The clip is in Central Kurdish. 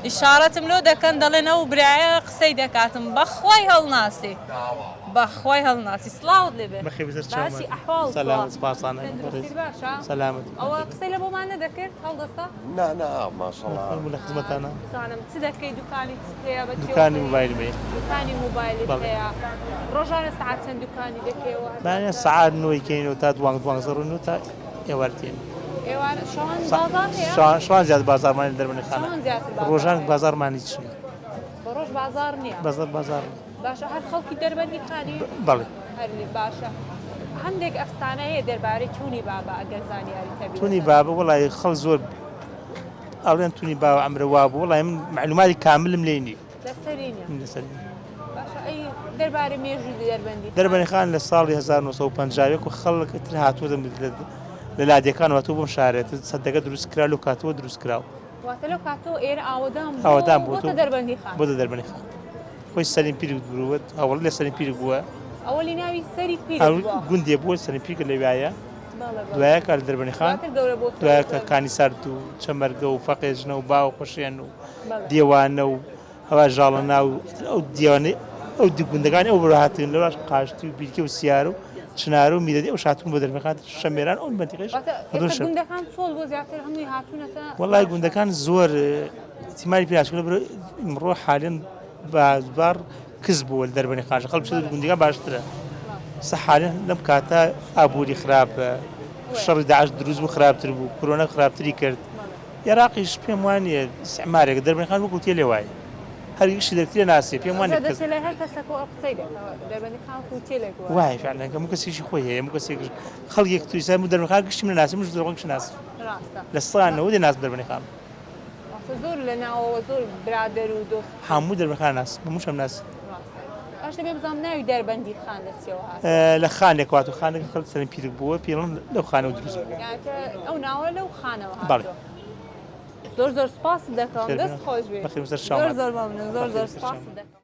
ئیشارەتم لۆ دەکەن دەڵێن ئەو برایە قسەی دەکاتم بەخوای هەڵناسی بەخوای هەڵناسی سڵاوت لێ بێ بەخێر بەسەر چاومان. باشی ئەحواڵ تۆ سەلامەت سپاسانە تەندروستیت بەڕێز باشە سەلامەت ئەوە قسەی لە بۆمان نەدەکرد هەڵدەستا نا نا ماشەڵا فەرموو لە خزمەتانە بزانم چ دەکەی دوکانی چت هەیە بە چیەوە دوکانی خەریکی؟ مۆبایلم هەیە دوکانی مۆبایلت بەڵێ. هەیە ڕۆژانە سەعات چەند دوکانی دەکەیەوە هەتا بەیانیان چەند؟ سەعات نۆی کەینەوە تا دوانگ دوانزە ڕۆینەوە تا ئێوارە تێین ئێوارە شەوان بازاڕ هەیە؟ شەوان شەوان زیاد بازاڕمان لە دەربەندیخانە شەوان زیاتر بازاڕ ڕۆژان هەیە. بازاڕمان هیچ نییە بە ڕۆژ بازاڕ نییە بازاڕ بازاڕ نییە. باشە هەر خەڵکی دەربەندیخانی؟ بەڵێ. هەر باشە هەندێک ئەفسانە هەیە دەربارەی تونی بابا ئەگەر زانیاریت هەبی تونی لەسەر. بابە وەڵی خەڵک زۆر ئەڵێن تونی باوە ئەمرە وابوو وەڵی من معلوماتی کاملم لێ نییە لەسەری نییە لەسەری نییە. باشە ئەی دەربارەی مێژووی دەربەندیخان؟ دەربەندیخان لە ساڵی 1951 و خەڵک تر هاتووە لە لادێکان هاتووە بۆم شارێت سەدەکە دروست کرا لەو کاتەوە دروست کراوە. واتە لەو کاتەوە ئێرە ئاوەدان بووە ئاوەدان و بووە بۆتە دەربەندیخان. بۆتە دەربەندیخان. خۆی سەلیم پیرک بووە هەوڵی لە سەلیم پیرک بووە. ئەوەلی ناوی سەری پیرک بووە. گوندێ بووە سەلیم پیرک لەویایە. بەڵێ بەڵێ. دوایەکە لە دەربەندیخان دواتر گەورە بۆ دوایەکە کانی سارد و چەمەرگە و فەقێژنە و باوە خۆشێن و بەڵێ. دێوانە و هەوا ژاڵەنا و ئەو دیوانەی ئەو دی گوندەکانی ئەو بەرەو هاتن لەواش قاشتی و بیرکێ و سیار و چنار و میرەدی ئەو شاتون بۆ دەربەندیخان شەمێران ئەو مەنتیقەیش واتە هەردوو ئێستا شەم. گوندەکان چۆڵ بۆ زیاتر هەمووی هاتوونەتە وەڵای شار. گوندەکان زۆر تیماری پیاچکە بەرەو ئیمڕۆ حالێن بازاڕ کز بووە لە دەربەنی خاش خەڵک بچێتە گوندەکان باشترە سە حالێن لەم کاتە ئابووری خراپە شەڕی داعش دروست بوو خراپتر بوو کۆرۆنا خراپتری کرد عێراقیش پێم وانییە ئیستعمارێک دەربەنی خان وەکو تێلێ وایە هەر گشتی دەرکرێ ناسێ پێم وانیە ئەوجا کەس دەچێ لای هەر کەسەکە و قسەی دەکا دەربەندی خان وەکو تێلێک وایە وایە فعلا هەموو کەسێکی خۆی هەیە هەموو کەسێک خەڵکێک تو ئیستا دەربەنی خان گشتی من ناسم منش دەربەنی خان ناسم ڕاستە لە سا نەوەدی ناسم دەربەنی خان ڕاستە زۆر لە ناوەوە زۆر برادەر و دۆست هەموو دەربەنی خان ناسم هەمووشم ناسم ڕاستە باش دەبێ بزانم ناوی دەربەندی خان لە چیەوە هاتووە لە خانێک واتو خانێک خەڵک سەرم پیرک بووە پێڵم لەو خانەوە دروست بووە یان کە ئەو ناوە لەو خانەوە بەڵێ. هاتووە زۆر زۆر سپاست دەکەم خێر دەست بێ. خۆش بێ بەخێر بەسەر زۆر چاومان. زۆر مەمنون زۆر بەخێر زۆر بەسەر سپاست چاومان. دەکەم.